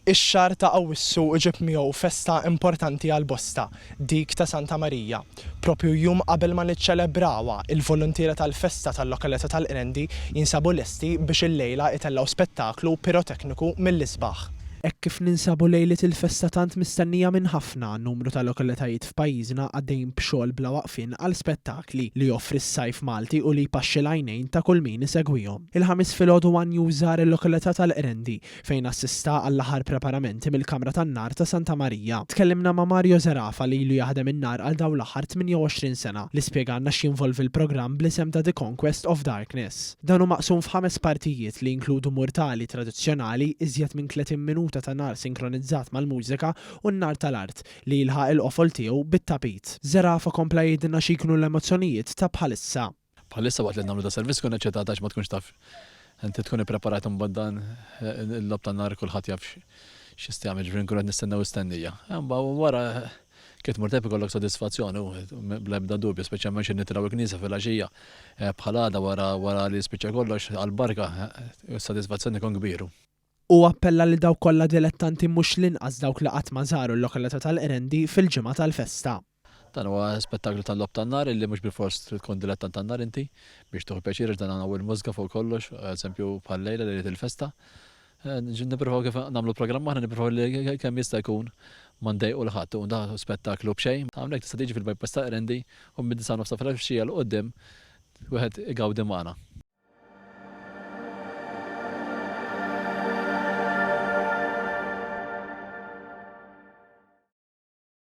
Ix-xahar ta' Awwissu iġib miegħu festa importanti għal bosta, dik ta' Santa Marija. Proprju jum qabel ma niċċelebrawha, il-voluntiera tal-festa tal-lokalità tal-Qrendi jinsabu lesti biex illejla itellgħu spettaklu pirotekniku mill-isbaħ. Hekk kif ninsabu lejliet il-festa tant mistennija minn ħafna, numru ta' lokalitajiet f'pajjiżna għaddejjin b'xogħol bla waqfien għal spettakli li joffri s-sajf Malti u li jpaxxi l-għajnejn ta' kull min isegwihom. Il-Ħamis filgħodu one News żar il-lokalità tal-Qrendi fejn assista għall-aħħar preparamenti mill-Kamra tan-Nar ta' Santa Marija. Tkellimna ma' Mario Zerafa li ilu jaħdem in-nar għal dawn l-aħħar 28 sena li spjegalna x'jinvolvi l-programm bl-isem ta' The Conquest of Darkness. Dan hu maqsum f'ħames partijiet li jinkludu murtali tradizzjonali, iżjed minn 30 minuta ta' nar sinkronizzat mal-mużika u n-nar tal-art li jilħaq il-qofol tiegħu bit-tapit. Zerafa kompla jgħidilna xi jkunu l-emozzjonijiet ta' bħalissa. Bħalissa waqt li qed nagħmlu da servizz tkun eċċitata għax ma tkunx taf inti tkun ippreparat imbagħad dan il-logħob tan-nar kulħadd jaf x'jista' jagħmel ġifieri nkunu qed nistennew istennija. Imbagħad wara kif tmur tajjeb ikollok sodisfazzjon u bla ebda dubju speċjalment xi nitilgħu l-knisja filgħaxija bħal għada wara wara li jispiċċa kollox għall-barka is-sodisfazzjon ikun kbir. Hu appella lil dawk kollha dilettanti mhux l-inqas dawk li qatt ma żaru l-lokalità tal-Qrendi fil-ġimgħa tal-festa. Dan huwa spettaklu tal-logħob tan-nar illi mhux bilfors trid tkun dilettant tan-nar inti biex tieħu pjaċir għax dan hawn il-mużika fuq kollox, eżempju bħal-lejla lejliet il-festa. Nippruvaw kif nagħmlu l-programm aħna nippruvaw li kemm jista' jkun ma ndejqu 'l ħadd u dan spettaklu b'xejn. Hawnhekk tista' tiġi fil-bypass ta' Qrendi u mid-disgħa u nofs ta' filgħaxija 'l quddiem wieħed igawdi magħna.